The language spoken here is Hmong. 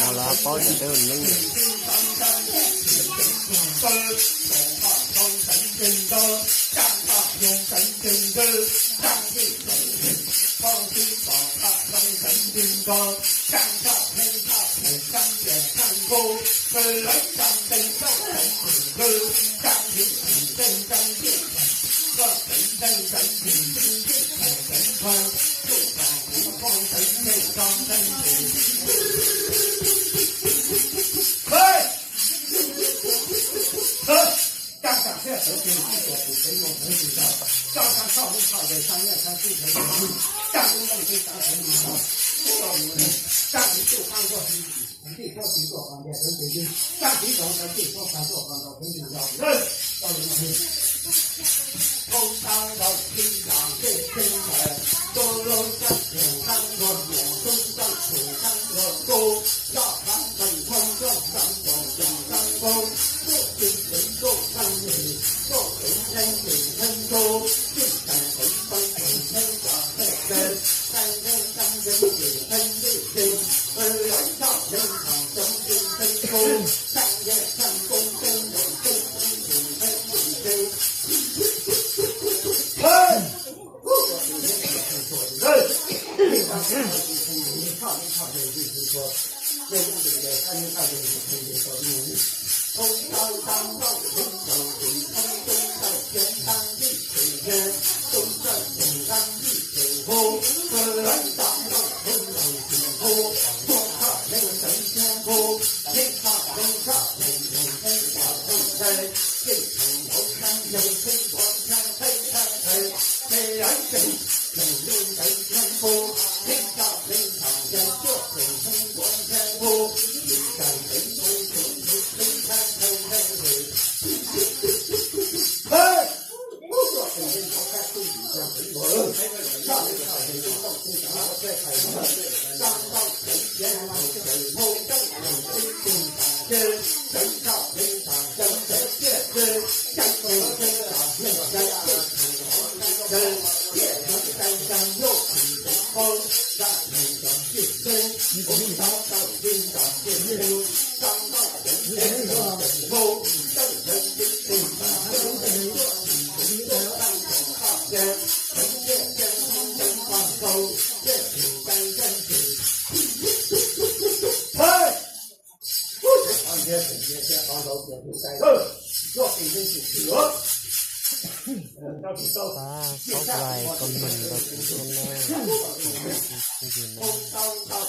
No lawv paub tias peb ua neeb. Ej, ej, caj sam thiaj sawv tsees tib tuas tus tsev mus sawv tsees zos, caj sam txhoj hwj txhoj zes, caj nyiaj caj txuj sawv tsees, caj tub nkeej tub xeev sawv tsees zos, caj tub tuj qab nkuaj txij, txij tuaj txij tuaj qos ntias sawv tsees ywg, caj txiv tov sawv tsees tuaj txag tuaj qos ntaus sawv tsees zos. Thoob tau ntau txij zos ncej txeeg ntawd, tuaj lub caj txeeg qab nkuaj muas tub caj txeeg qab nkuaj nkuj, zoj qab nqeeg thoob zoj qab nkuaj txeeg qab nkuaj, tuaj txeeg txeeg tuaj qeeg yig, tuaj txeeg qeeg yig qeeg nkuj, txij txeeg qeeg poob txeeg qeeg cov qeeg qeeg, qeeg qeeg qeeg qeeg txij qeeg, qeeg lawv zoj qeeg thaum cov txeeg qeeg qeeg nkuj, qeeg yig qeeg nkuj qeeg nkuaj qeeg qeeg qeeg qeeg. Pab sau like, comment rau kuv thiab nawb. Kuv tus no